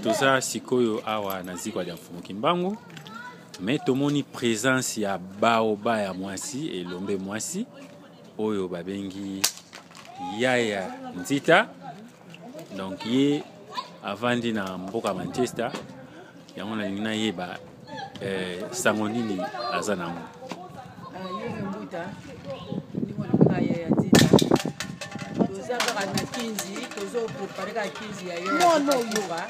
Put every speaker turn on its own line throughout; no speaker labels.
Toza sikoyo awa na zikwa lya Mfumu Kimbangu, mais tomoni présence ya baoba ya mwasi, elombe mwasi oyo babengi Yaya Nzita. Donc ye avandi na mboka Manchester, yango nalingi nayeba eh, sango nini aza nango.
Mbuta, ndenge olobaka Yaya Nzita, toza kaka na kinzi, tozoprepare kaka kinzi ya yoyoka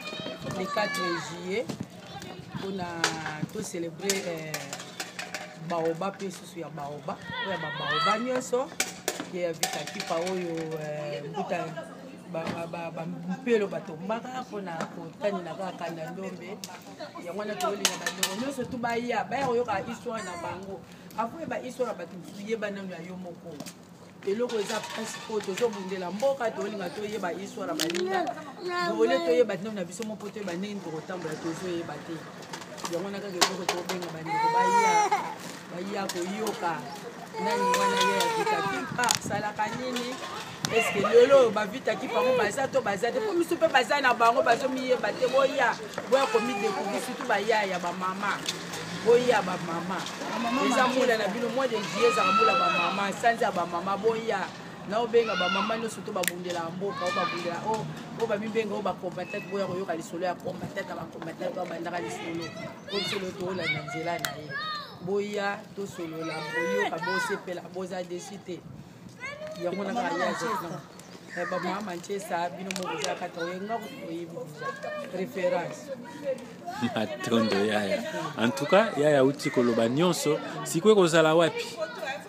le 4 juillet mpona tocelebre eh, baoba mpe susu ya baoba oyo ya babaoba nyonso ye ya vita kipa oyo eh, mbuta bampelo batombaka mpona kotanela kaka kanda ndombe. Yango wana toyolinga bandeko nyonso tu baya baya koyoka histoire na bango. Akoyeba histoire ya bato mosusu, yeba nano ya yo moko. Eloko eza mpasi mpo tozobundela mboka, tolinga toyeba histoire ya baninga ole, toyeba nano na biso moko, toyeba ndenge tokotambola, tozoyeba te. Yango wana kaka eloko tobenga bandeko baya baya koyoka nani wana ye ya Vita Kimpa asalaka nini. Eske lelo bavita kipa ngo baza to baza te? Mpo misu mpe baza na bango bazomiyeba te. Boya boya komidécouvrir, surtout bayaya bamama, boya bamama, eza mbula na bino. Mois de juillet ezaka mbula bamama, sanza ya bamama. Boya naobenga bamama nyonso to babundelaka mboka, oyo babundela, oyo bamibenga oyo bacombattate, boya koyoka lisolo ya combattate ya bacombattate oyo abandaka lisolo po biso lelo toolanda nzela na ye. Boya tosolola, boyoka, bosepela, boza desi te. Yango na kaka ya bamama Manchester, bino moko boza kata oyenga oyebi deja référence.
Matondo yaya. En tout cas yaya auti koloba nyonso. Sikoyo ekozala wapi?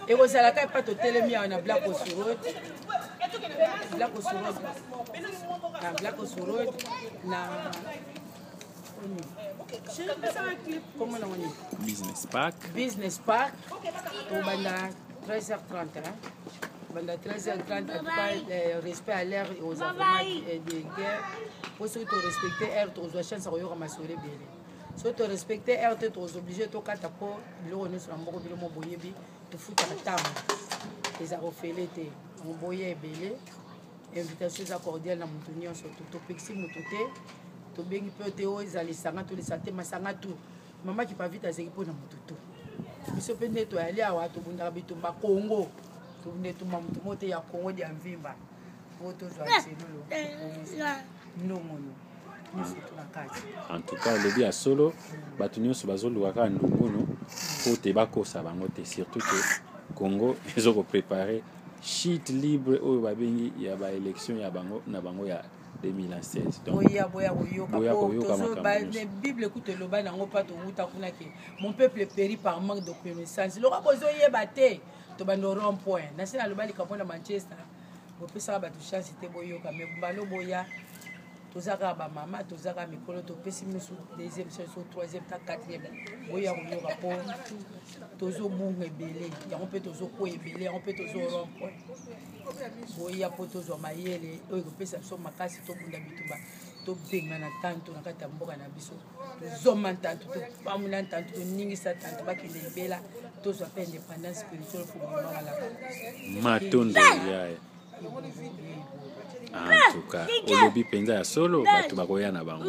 Ekozala kaka epa totelemi awa na Black Osurot, Black Osurot, na Black Osurot na
Business Park.
Business Park, tobanda 13h30, banda 13h30. En tout cas, eh, respect à l'heure oza vraiment de guerre, po soki torespecte heure, tozwa chance ya koyoka masolo ebele. Soki torespecte heure te, toza obligé tokata, mpo biloko nyonso na mboka bino mo boyebi, tofutaka ntango eza kofele te. Boya ebele, invitation eza cordiale na motu nyonso. Topekisi motu te, tobengi mpe te oyo eza lisanga tolisa te, masanga tu. Mama Kipavita azali mpo na motu tu. Biso mpe nde toyali awa, tobundaka bitumba Kongo, tobunda etumba motu moko te ya Kongo dia mvimba, po tozwa nselolo ndongono nyonso tu na kati.
En tout cas olobi ya solo, bato nyonso bazoluka kaka ndongono po te bakosa bango te, surtout ke Congo ezokoprépare chute libre oyo babengi ya baélection ya bango na bango ya 2016.
Donc boya boya koyoka, boya koyoka makambo nyonso. Bible kutu eloba nango mpa towuta kuna ke mon peuple périt par manque de connaissance. Loka bozoyeba te, tobanda rond point nasi naloba likambo na Manchester, bopesaka bato chance te boyoka. Mais mbalo boya, toza kaka bamama, toza kaka mikolo, topesi bino so deuxième chance, so troisième ta quatrième. Boya koyoka mpo tozobunga ebele yango mpe tozokwea ebele yango mpe tozo rond point. Boya mpo tozwa mayele oyo ekopesa biso makasi, tobunda bitumba, tobengana tanto na kati ya mboka na biso, tozoma ntanto, topamula ntanto, toningisa tanto, bakende libela, tozwa mpe indépendance spirituelle fomamakalaka.
Matondo yaya. En tout cas olobi mpenza ya solo, bato bakoya na bango.